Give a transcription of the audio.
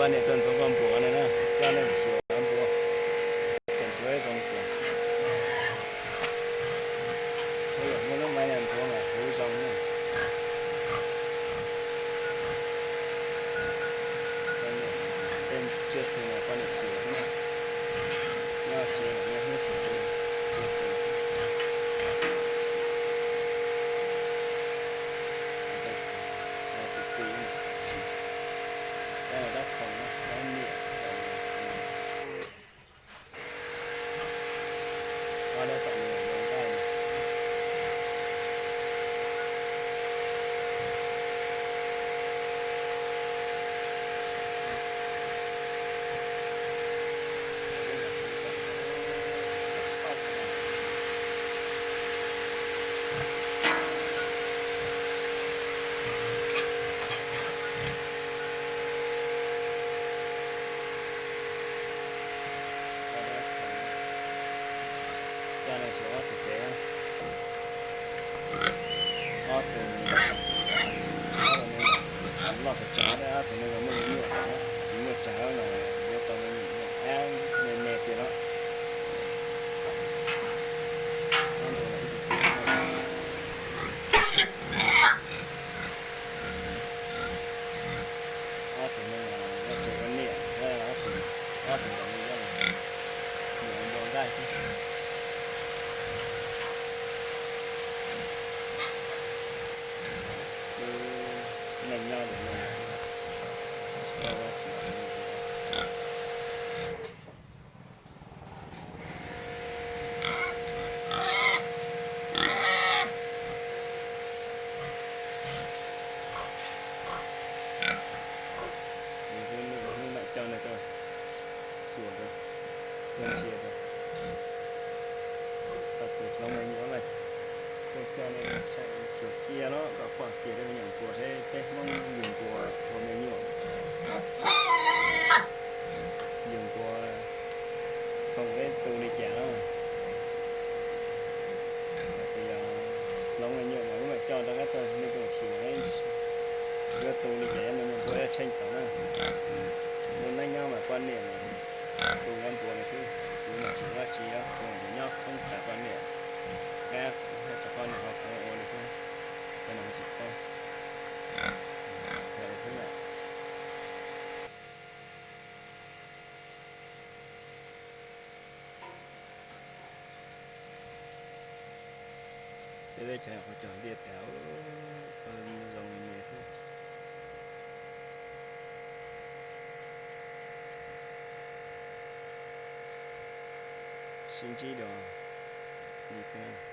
Niam tuaj ntxuav koj npuas no na, coj nej mus xyuas npuas, tus ntxuav zoo kawg. Muaj lub maiv niag ntxuav mas huv zoo na. Tej tsiaj txhu no poj niam xyuas xwb na. Nyob tsev los nyob hnub xyuas tsiaj txhu. Tus tij, dab qhoo, dab niam, ob dab tom no nqaij. Coj nej xyuas ob tug pem, ob tug, ob tug no loj tag tag, ob tug no muaj me nyuam tas, tsis muaj tsawg los yuav tau me nyuam ab me me tiag no. Ob tug no nyob tsev ua niam, ob tug, ob tug ntawm no nyob, nws npua nqaij xwb. Wb neej nyob lwm no, tsis paub dab tsi. Hnub no coj nej tuaj xyuas rau, ntsia rau tau tus hloov me nyuam lawm, tuaj coj nej saib xyuas kiag los kom pom kiag tej me nyuam npua seb peb Hmoob yug npua ua me nyuam, yug npua thoom peb tu li cas na. Tus yog hloov me nyuam mas wb mam coj rov qab tuaj nej tuaj xyuas, yuav tu li cas me nyuam npua yuav tsheej tau na. Lub neej nyob mas poj niam mas tu npua li xwb, kuv mas tsis ua dab tsi os, kuv mas nyob khoob tas poj niam, qab rau poj niam ho pov ua li xwb, cov no kuv tsis paub. Yog li xwb lawm. Peb teb chaws qhov cog ntiaj teb zoo me me xwb. Sib ntsib dua li xwb.